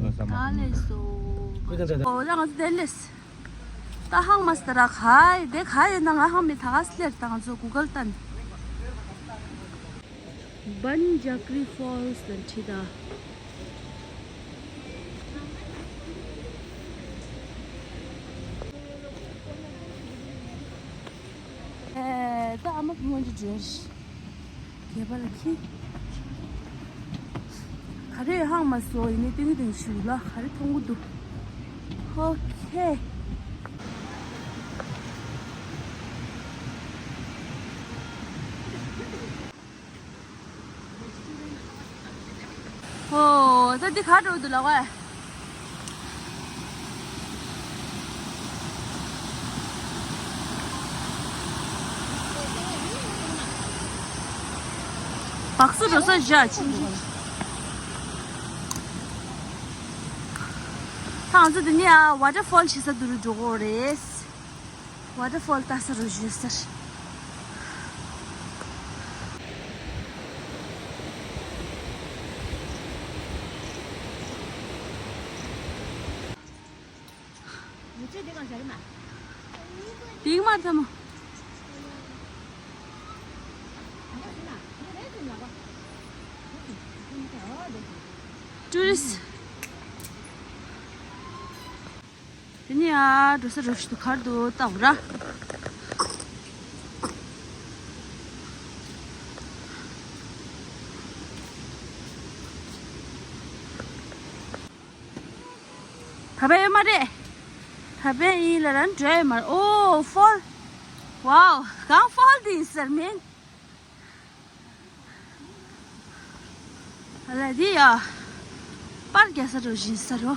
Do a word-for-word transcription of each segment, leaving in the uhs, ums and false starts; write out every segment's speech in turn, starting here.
ད་ལས་སོ། ཨོ་ད་ང་ཚོ་དེ་ལས། ད་ཧང་མ་སྟ་ར་ཁ་ཡི་དེ་ཁ་ཡི་ན་ང་ཧང་མི་ད་ག་སི་ལེར་ད་ང་ཚོ་གུ་གལ་ཏན། Banjagri Falls ལ་ཁྲིད་ད། ཨེ་ད་ཨ་མ་ཕུ་མོ་འདི་འདྲ་རེད། སྒལ་པ་ལ་ཁྱི། ག་རེ་ཧང་མ་སོ་ཡིན་ནི་ཏིང་ཏིང་ཞུ་ལ་ག་རེ་མཐོང་གི་འདུག་ཨོ་ཁེ། ཨོ་ད་འདི་ག་འགྲོ་འདུག་ལ་ཝེ། བག་སུ་འགྲོ་ས་བཞག་ཆུང་ཆུང་། ད་ང་ཚོ་འདི་ནས་ཨ་ཝ་ཊར་ཕོལ་བྱེད་ས་འདི་རུ་འགྲོ་གི་རེད། ཝ་ཊར་ཕོལ་ལྟ་ས་རུ་བཞུད་ཟེར། དེང་མ་ཐ་མ། ཊུ་རི་སི། དེ་ནས་ཡར་འགྲོ་ས་རུ་ཞིག་ཏུ་གར་དུ་བཏང་ར། ད་པས་ཡོད་མ་རེད། ད་པས་ཡིན་ལ་རང་འགྲོ་ཡོད་མ་རེད། ཨོ་ཕོལ། ཝའོ་གང་ཕོལ་དེ་ཡིན་ཟེར་མིན། ཨ་ལ་དེ་ཡ། པར་རྒྱག་ས་རུ་བཞིན་ས་རུ།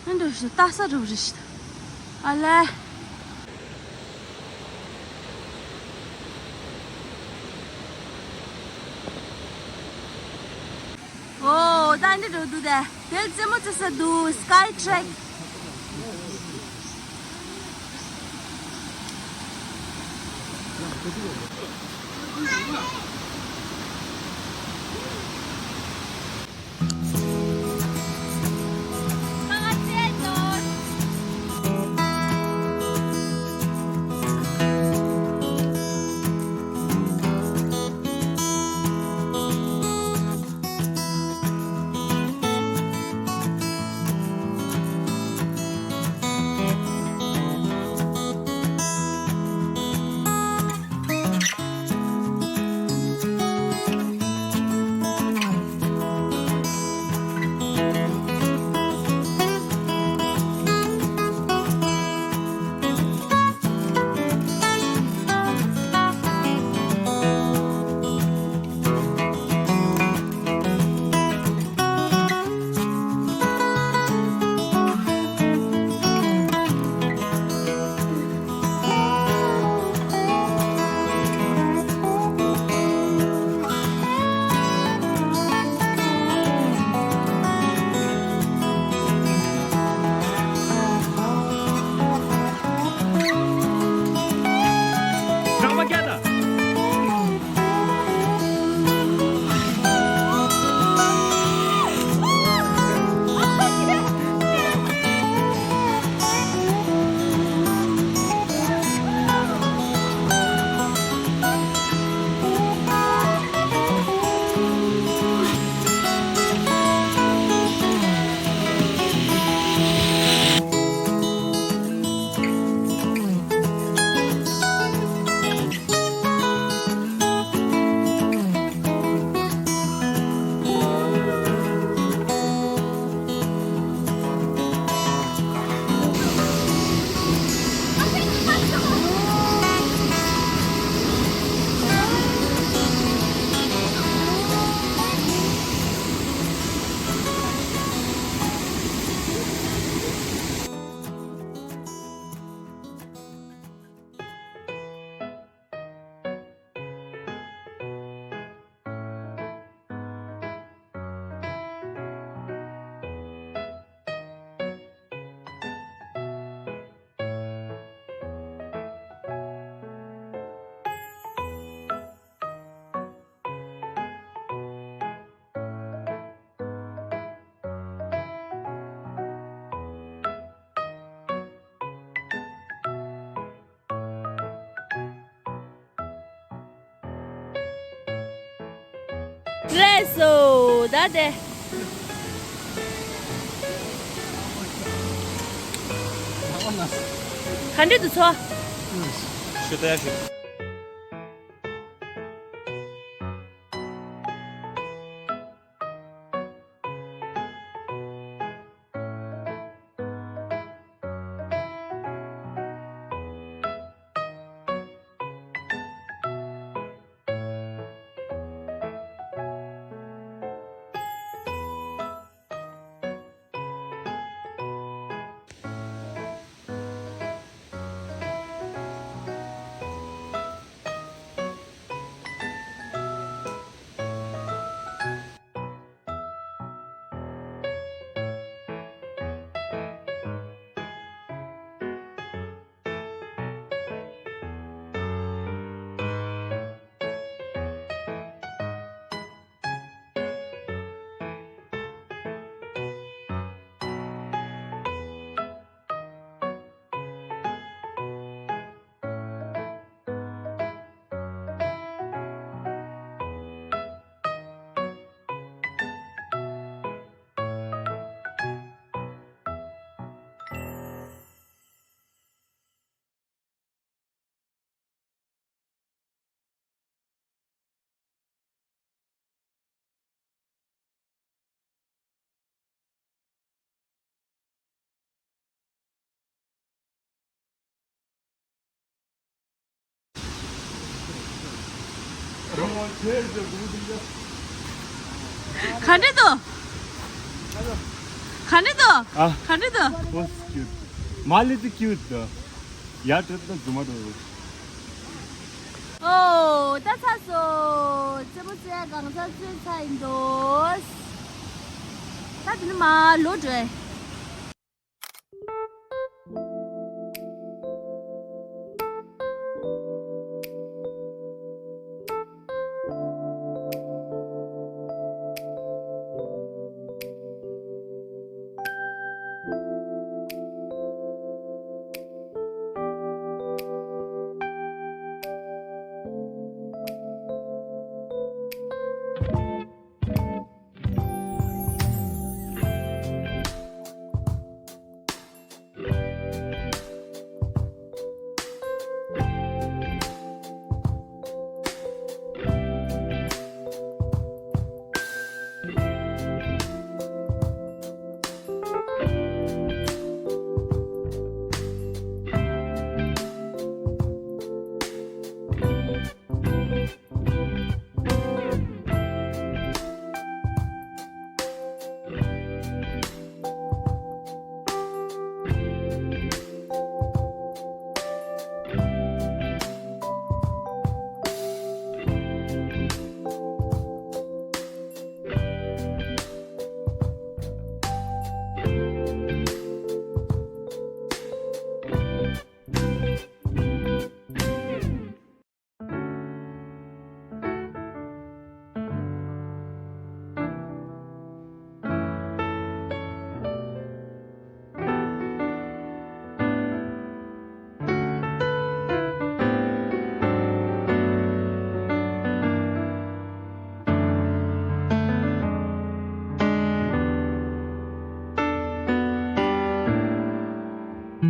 ཨ་འདྲ་ཞིག་ལྟ་ས་རུ་རེ་ཞིག་ཨ་ལ། ཨོ་ད་འདི་འགྲོ་འདུག་དེ། དེ་རྩེད་མོ་རྩེ་ས་འདུག Sky Track། ལགས་སོ། ད་དེ། ག་འདྲ་འདུག་ཚོ། ཞུ་ད་ཡ་ཞུ། ག་འདྲ་འདུག་ག་འདྲ་འདུག་ཨ། ག་འདྲ་འདུག Was cute. མ་ལི་ཏི་ཁིའུ་ཊི་འདུག་ཡར་འགྲོ་དུས་རྫུན་མ་འགྲོ། ཨོ། ད་ཚར་སོང་། རྩེད་མོ་རྩེ་ཡ་གང་ཚར་རྩེས་ཚར་ཡིན་འདུག་ད་དེ་ནས་མར་ལོག་འགྲོ།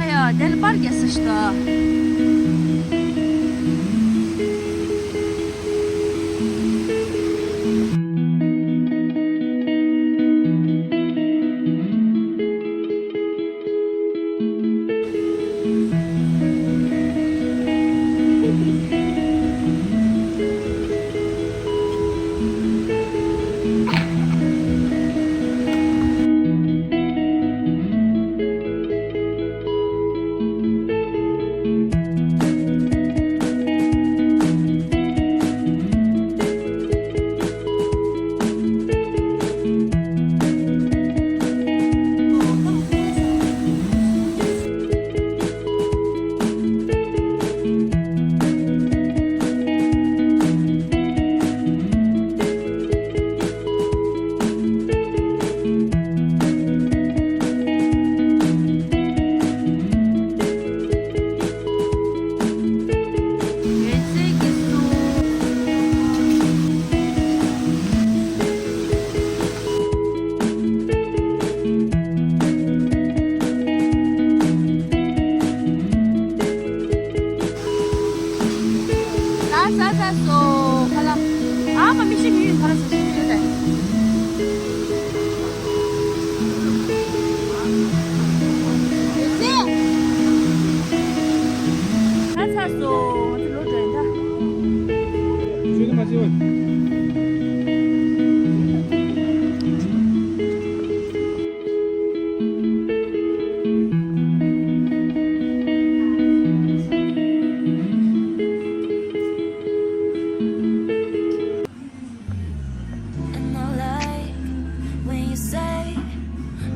ཨ་ཡ། དེ་ལ་པར་རྒྱག་ས་ཞིག་འདུག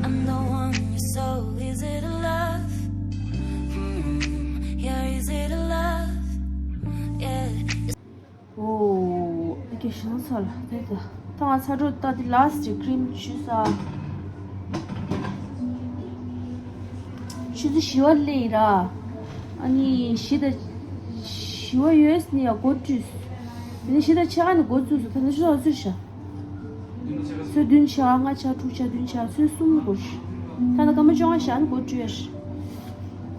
I'm the one, you're so easy to love. Mm, you're easy to love. Yeah. ཨོ། ཨ་ཀེ་ཤང་ཚལ་དེ་དེ། ད་ང་ཚ་དྲོད་ད་དེ་ལ་སི་ཊི་ཀྲིམ་བྱུགས་ས། ཆུ་ཚོད་བཞི་པ་སླེབས་ཡིན་ར། ཨ་ནི་བཞི་དང་། བཞི་པ་ཡོད་ནི་ཡ་འགོ་བཀྲུས། དེ་ནས་བཞི་དང་ཕྱེད་ཀ་ནས་འགོ་བཙུགས་སོང་། ད་ནི་ཆུ་ཚོད་ཚོད་ཤ། ཚོད་བདུན་ཆ། ལྔ་ཆ། དྲུག་ཆ། བདུན་ཆ། ཚོད་གསུམ་འགོར། ད་ནི་སྐར་མ་བཅོ་ལྔ་བཞག་ནས་འགོ་བཀྲུས་ཡ།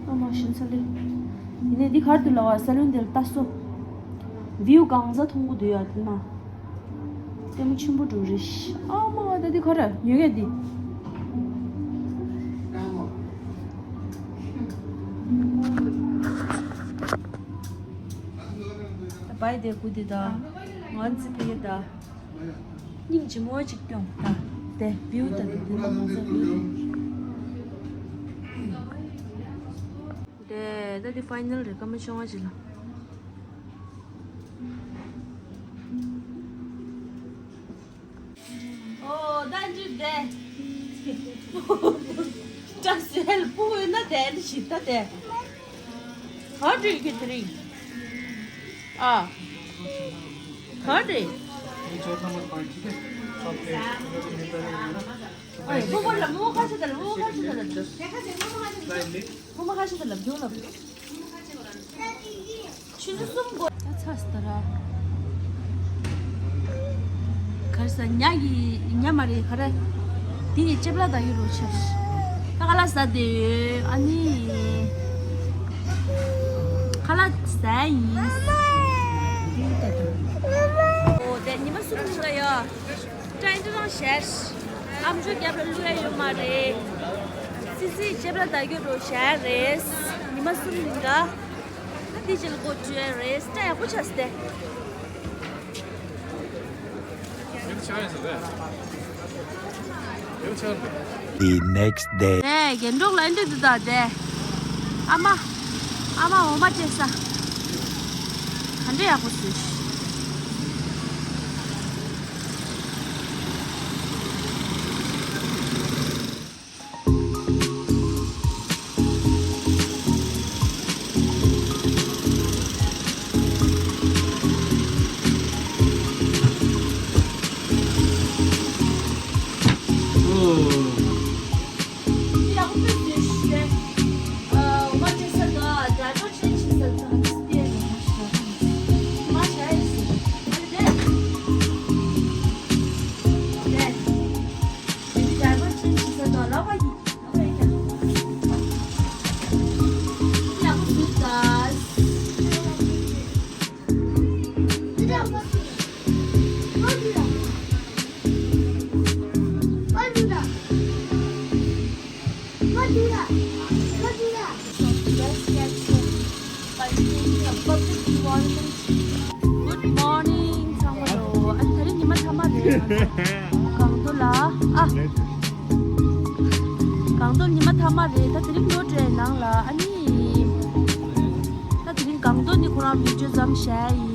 ཨ་མ་ཞིམ་ས་ལེ། ཡིན་ནའི་འདི་གར་དུ་ལ་བ་ས་ལོན་དེར་ལྟ་སོ། བིའུ་གང་ས་མཐོང་གི་འདུག་ཡ་དེ་ན། ལྟད་མོ་ཆེན་པོ་འགྲོ་རེད། ཨ་མ་ད་འདི་གར་ཉོ་གས་འདི། ད་བའི་དེ་ཀུ་དེ་ད། ང་ཚི་ཕི་ཡེ་ད། སྙིང་རྗེ་མོ་གཅིག་སྐྱོང་ད། དེ་བིའུ་ད་དེ་དེ་མ་མང་ས་བིའུ། དེ་ད་དེ་ཕའི་ནལ་རེད། སྐར་མ་བཅོ་ལྔ་ཅིག་ལ། ཨོ་ད་འཇུ་དེ། ད་སེལ་པོ་ཡོད་ན་དེ་ལ་ཞིག་ད་དེ། How do you get three? ཨ། ག་རེ། ཨོ་ཡ། ཕུ་བོ་ལ་མོ་ཁ་ཤས་དང་ལ་མོ་ཁ་ཤས་དང་ལ། ཕུ་མོ་ཁ་ཤས་དང་ལ་བྱུང་ལ། ཆུ་ཚོད་གསུམ་འགོར། ད་ཚ་སི་ད་ར། གར་ས་ཉ་གི་ཉ་མ་རེད་ག་རེ། དེ་ཡི་ལྕེབ་ལ་ད་ཡོད་རོ་ཆེ། ད་ཁ་ལག་ཟ་དེ་ཡོད། ཨ་ནི། ཁ་ལག་ཟ་ཡིན། ཨོ་དེ་ཉི་མ་གསུམ་ལ་ཡོད། ཀྲན་ཀྲང་ཞེས། ཨ་མཆོག་རྒྱབ་ལ་བླུག་ཡ་ཡོད་མ་རེད། སི་སི་ལྕེབ་ལ་ད་རྒྱུ་རོ་ཞེས་རེད། ཉི་མ་གསུམ་ཡིན་ག་ད་དེ་ཅི་ལ་གོ་བཅོས་རེད། ད་ཡག་པོ་ཆགས་སྟེ། The next day. ཨེ་རྒན་གྲོགས་ལ་འདི་འདི་ད་དེ། ཨ་མ། ཨ་མ་འོ་མ་སྤྲད་ས། ག་འདྲ་ཡག་པོ་བཟོས་ཤག Good morning ཚང་མ་ལོ། ཨ་ནི་དེ་རིང་ཉི་མ་མཐའ་མ་རེད། ང་ཚོ་གང་དུ་ལ། ཨ། གང་དུ་ཉི་མ་མཐའ་མ་རེད། ད་དེ་རིང་ལོ་དྲའི་ནང་ལ་ཨ་ནི། ད་དེ་རིང་གང་དུ་ནི་ཁོ་རང་བི་ཌིའོ་ཙམ་བྱས་ཡིན།